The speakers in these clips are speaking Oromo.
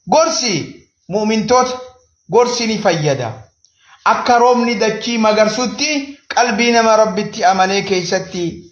Gorsi mu'mintoota, gorsi ni fayyada. Akka roobni dachii magarsutti qalbii nama Rabbitti amanee keessatti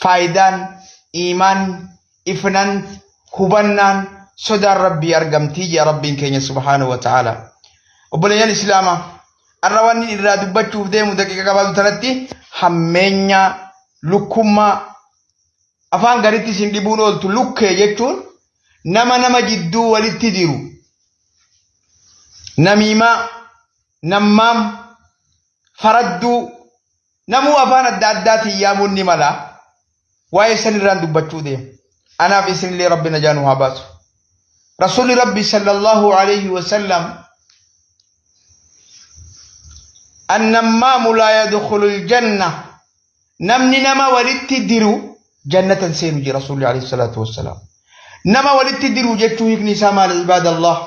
faayidaan, iimaan, ifnan, hubannaan, sodaan Rabbii argamtii jedha Rabbiin keenya subhaanahu wa ta'ala. Obboleeyyan Islaamaa, har'a wanni irraa dubbachuuf deemu daqiiqa gabaabduu tanatti hammeenya, lukkummaa, afaan garitti isin dhibuun ooltu lukkee jechuun nama nama jidduu walitti diru, namiimaa, nammaam, faradduu, namuu afaan adda addaatiin yaamuun ni mala. Waa'ee san irraan dubbachuu deema. Anaaf isinillee Rabbi najaa nu haa baasu. Rasuulli Rabbi sallallahu alayhi wa sallam annammaamu laa yadkhulul janna, namni nama walitti diru jannatan seenu jee Rasuulli alayhi salaatu wassalaam. Nama walitti diru jechuu hiikni isaa maali ibaadallah?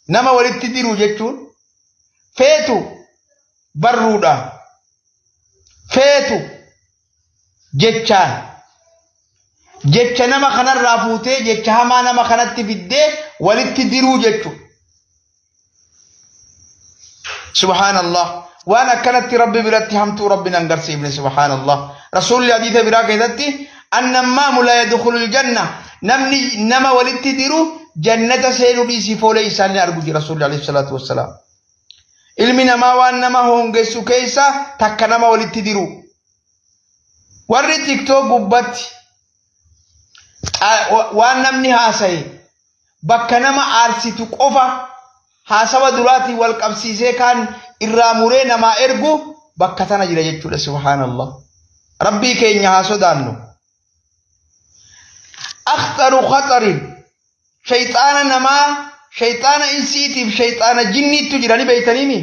Nama walitti diru jechuun feetu barruudhaan, feetu jechaan, jecha nama kanarraa fuutee jecha hamaa nama kanatti fiddee walitti diruu jechuudha. Subhaanallah. Waan akkanatti Rabbi biratti hamtuu Rabbi nan garsiifne subhaanallah. Rasuulli hadiisa biraa keessatti annammaamu laa yadkhulul janna, namni nama walitti diru jannata seenuu dhiisii foolee isaallee argu jira Rasuulli alayhi salaatu wassalaam. Ilmi namaa waan nama hoongessu keessa takka nama walitti diru. Warri TikTok gubbatti waan namni haasaye bakka nama aarsitu qofa haasawa duraatiin wal qabsiisee kaan irraa muree namaa ergu bakka tana jira jechuudha subhaanallah. Rabbii keenya haa sodaannu. Akhtaru khaxarin shayxaana namaa, shayxaana insiitiif shayxaana jinniittu jira ni beeytaniimi.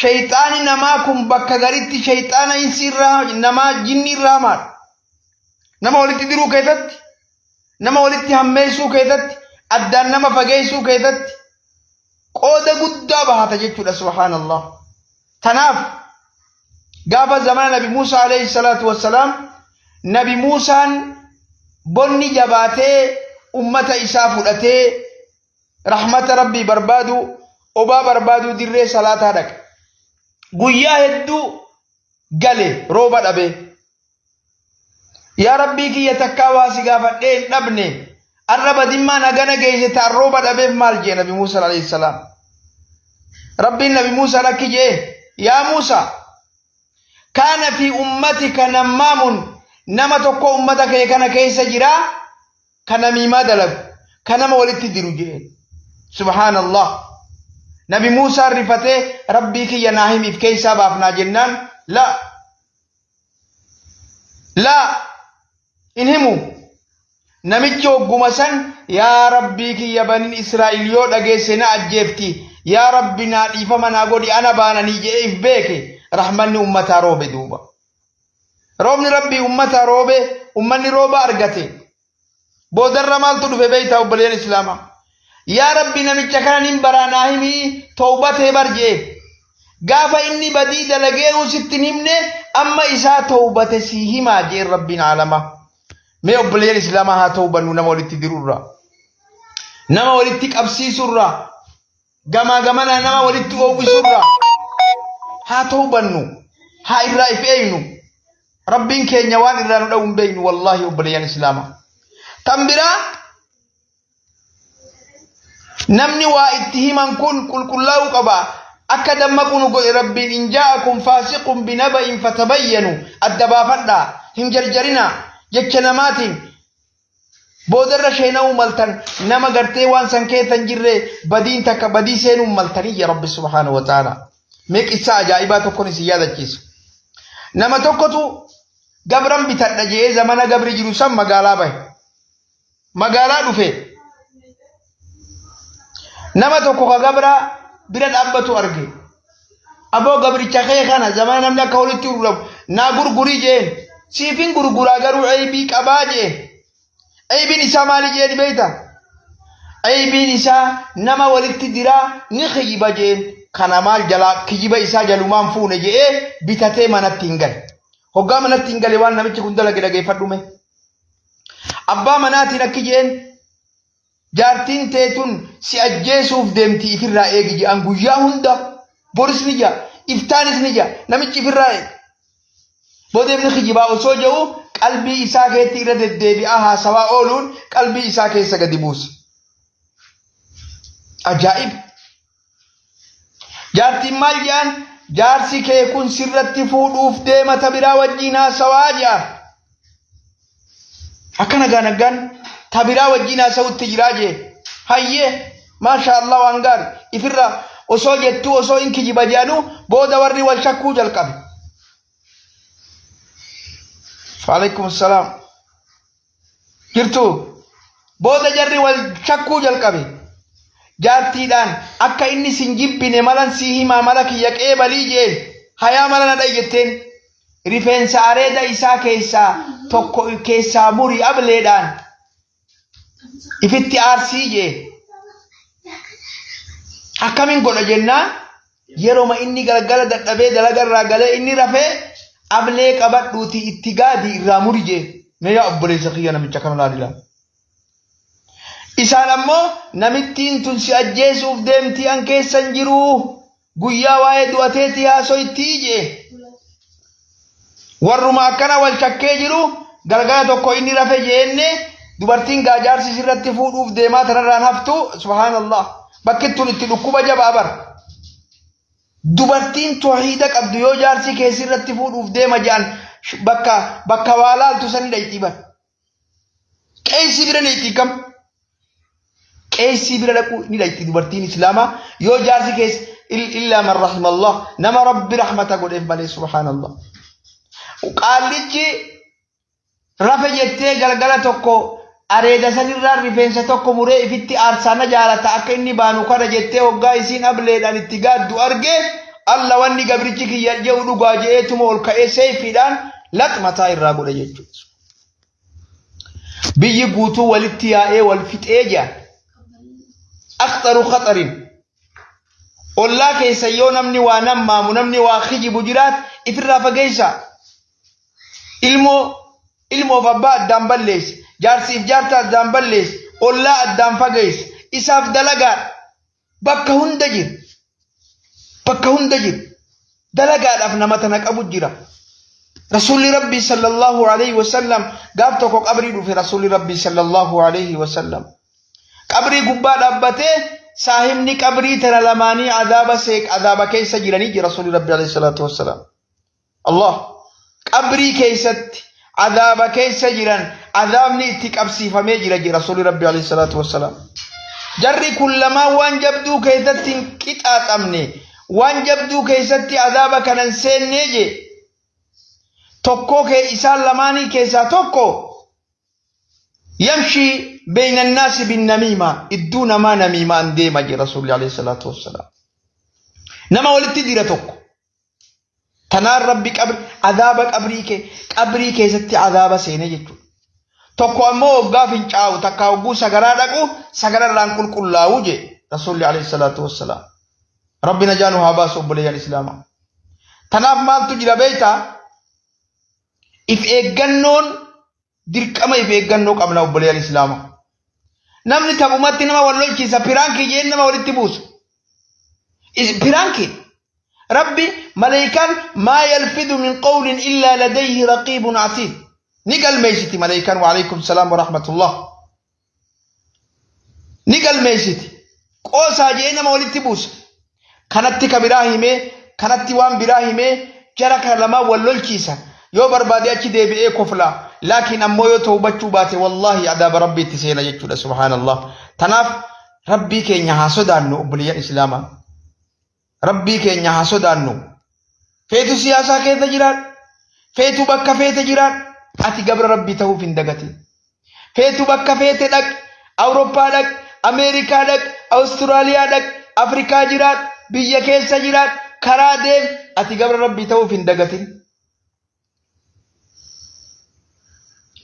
Shayxaani namaa kun bakka garitti shayxaana insiirraa namaa jinniirraa hamaadha. Nama walitti diruu keessatti, nama walitti hammeessuu keessatti, addaan nama fageessuu keessatti qooda guddaa bahata jechuudha subhaanallah. Tanaaf gaafa zamana Nabi Muusaa alayhi salaatu wassalaam Nabi Muusaan bonni jabaatee ummata isaa fudhatee rahmata Rabbii barbaadu, obaa barbaaduu dirree salaataa dhaqe. Guyyaa hedduu gale rooba dhabee. Yaa Rabbii kiyya, takkaa waa si gaafadhee hin dhabne. Arra badimmaan hagana geesse ta'an rooba dhabeef maal jee Nabi Muusaa alayhi salaam. Rabbiin Nabi Muusaa akki jee, yaa Muusaa, kaana fi ummatika nammaamun, nama tokko ummata kee kana keessa jira ka namiimaa dalagu, ka nama walitti diru jeen. Subhaanallah. Nabi Muusaan rifatee, Rabbii kiyya naa himiif keessaa baafnaa jennaan, la laa hin himu. Namichi hogguma san, yaa Rabbii kiyya, baniin Israa'el yoo dhageesse na ajjeefti, yaa Rabbi naa dhiifama naa godhi, ana baananii jedhee if beeke. Rahmanni ummataa roobe duuba. Roobni Rabbii ummataa roobe, ummanni rooba argate. Boodarra maaltu dhufe beeytaa obboleeyyan Islaamaa? Yaa Rabbi, namicha kana nin baraa, naa himii, towbatee bar jee. Gaafa inni badii dalageeruu sitti hin himne, amma isaa towbate sii himaa jeen Rabbiin aalamaa. Mee obboleeyyan Islaamaa, haa towbannu nama walitti dirurraa. Nama walitti qabsiisurraa. Gamaa gamanaa nama walitti oowwisurraa. Haa towbannu. Haa irraa if eeynu. Rabbiin keenya waan irraa nu dha'u hin beeknu wallaahi obboleeyyan Islaamaa. Tan biraa, namni waa itti himan kun qulqullaa'uu qaba. Akka dammaqu nu godhe Rabbiin, in jaa'akum faasiqun binaba'in fatabayyanu, adda baafadhaa, hin jarjarinaa jecha namaatiin boodarra sheena'uu maltan, nama gartee waan san keessa hin jirre badiin takka badii seenuu maltanii ya Rabbi subhaanahu wa ta'ala. Mee qissaa ajaa'ibaa tokkon isin yaadachiisa. Nama tokkotu gabran bitadha je'ee zamana gabri jiru san magaalaa bahe. Magaalaa dhufe nama tokko ka gabra bira dhaabbatu arge. Aboo, gabricha kee kana zamana namni akka walitti gurguramu naa gurgurii jeen. Siifin gurguraa, garuu eybii qabaa jeen. Eybiin isaa maali jeen beeyta? Eybiin isaa nama walitti diraa, ni kijiba jeen. Kana maal jalaa kijiba isaa jalumaan fuune je'ee bitatee manatti hin gale. Hoggaa manatti hin gale waan namichi kun dalage dhageeffadhu mee. Abbaa manaatiin akki jeen: Jaartiin tee tun si ajjeesuuf deemti ifirraa eegi jedhan guyyaa hunda. Boris ni jaa, iftaanis ni jaa, namichi ifirraa eega. Booda ibni kijibaa osoo jedhu qalbii isaa keetti irra deddeebi'aa haasawaa ooluun qalbii isaa keessa gadi buuse. Ajaa'iba! Jaartiin maal jedhan? Jaarsi kee kun sirratti fuudhuuf deema ta biraa wajjiin haasawaa jedhan. Akka nagaa nagaan ta biraa wajjiin haasawutti jiraa jee. Hayyee maasha Allah waan gaari ifirra osoo jettuu osoo in kijiba jedhanuu booda warri wal shakkuu jalqabe. Waalaikum salaam. Jirtu booda jarri wal shakkuu jalqabe. Jaartiidhaan akka inni sin jibbine malan sii himaa mala kiyya qeebalii jeen hayaa mala na dhayi jetteen. Rifeensa areeda isaa keessaa tokko keessaa muri ableedhaan ifitti aarsii jeen. Akkamiin godha jennaan yeroma inni galgala dadhabee dalaga irraa galee inni rafee ablee qabadhuuti itti gaadi irraa muri jee. Mee yaa obboleessa kiyya namicha kana laalila. Isaan ammoo namittiin tun si ajjeesuuf deemtii an keessa hin jiru guyyaa waa'ee du'ateetii haasoytii jee. Warruma akkana wal shakkee jiru galgala tokko inni rafe jeenne dubartiin gaajaarsi sirratti fuudhuuf deemaa tanarraan haftu subhaanallah bakki tun itti dhukkuba jabaa bara. Dubartiin toohiida qabdu yoo jaarsi kee sirratti fuudhuuf deema jedhan bakka bakka waa laaltu sani dhayxii bara. Qeessii bira dhayxii kam? Qeessii bira dhaquu ni dhayxi dubartiin islaamaa yoo jaarsi keessa illaa man rahimallah nama rabbi rahmata godheef malee subhaanallah. Qaallichi rafe jettee galgala tokko areeda sanirraa rifeensa tokko muree ifitti aarsaa na jaalata akka inni baanu kana jettee hoggaa isiin ableedhaan itti gaaddu arge alla wanni gabrichi kiyya jedhu dhugaa je'eetuma ol ka'ee seeyfiidhaan lax mataa irraa godhe jechuudha. Biyyi guutuu walitti yaa'ee wal fixee jedhan. Akhxaru khaxarin. Ollaa keessa yoo namni waa nammaamu namni waa kijibu jiraat ifirraa fageessa. Ilmoo ilmoof abbaa addaan balleessa. Jaarsiif jaarta addaan balleessa. Ollaa addaan fageessa. Isaaf dalagaadha. Bakka hunda jira. Bakka hunda jira. Dalagaadhaaf nama tana qabu jira. Rasuulli Rabbii sallallahu alaihi wasallam gaaf tokko qabrii dhufe Rasuulli Rabbii sallallahu alaihi wasallam. Qabrii gubbaa dhaabbatee saahibni qabrii tana lamaanii adaaba seeq adaaba keessa jiranii jira Rasuulli Rabbii alaihi salaatu wassalaam. Allah qabrii keessatti adaaba keessa jiran adaabni itti qabsiifamee jira jira Rasuulli Rabbii alaihi salaatu wassalaam. Jarri kun lamaan waan jabduu keessatti hin qixaaxamne waan jabduu keessatti adaaba kana hin seennee jee tokkoo kee isaan lamaanii keessaa tokko yamshii beeyna naasi bin namiima idduu namaa namiimaan deema jee Rasuulli alayhi salaatu wassalaam. Nama walitti dira tokko Tanaan Rabbi qabri azaaba qabrii kee qabrii keessatti azaaba seene jechuudha. Tokko ammoo hoggaa fincaa'u takka hogguu sagaraa dhaqu sagararraan qulqullaa'u jee Rasuulli alayhi salaatu wassalaam. Rabbi najaa nu haa baasu obboleeyyan Islaamaa. Tanaaf maaltu jira beektaa? If eeggannoon dirqama if eeggannoo qabna obboleeyyan Islaamaa. Namni taphumatti nama wal lolchiisa piraankii jeen nama walitti buusa. Piraankii. Rabbi maleeykaan maa yalfidu min qawlin illaa ladayhi raqiibun atiid. Ni galmeessiti maleeykaan waaleykum salaam wa rahmatullah. Ni galmeessiti. Qoosaa jee nama walitti buusa. Kanatti ka biraa himee kanatti waan biraa himee jara kana lamaan wal lolchiisa. Yoo barbaade achi deebi'ee kofla. Laakiin ammoo yoo tawbachuu baate wallaahi adaaba rabbiitti seena jechuudha subhaanallah. Tanaaf rabbii keenya haa sodaannu obboleeyyan islaamaa. Rabbii keenya haa sodaannu. Feetu siyaasaa keessa jiraadhu. Feetu bakka feete jiraadhu. Ati gabra Rabbii ta'uuf hin dagatin. Feetu bakka feete dhaqi. Awurooppaa dhaqi. Ameerikaa dhaqi. Awustiraaliyaa dhaqi. Afrikaa jiraadhu. Biyya keessa jiraadhu. Karaa deem. Ati gabra Rabbii ta'uuf hin dagatin.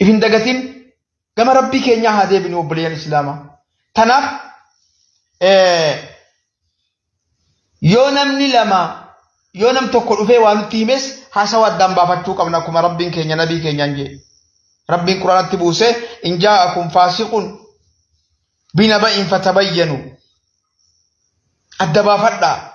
If hin dagatin. Gama Rabbii keenyaa haa deebinu obboleeyyan Islaamaa. Tanaaf yoo namni lama yoo nam tokko dhufee waa nutti himes haasawa addaan baafachuu qabna akkuma Rabbiin keenya nabii keenyaan jee. Rabbiin Quraanatti buusee in jaa'akum faasiqun Binaba'in fatabayyanu. Adda baafadhaa.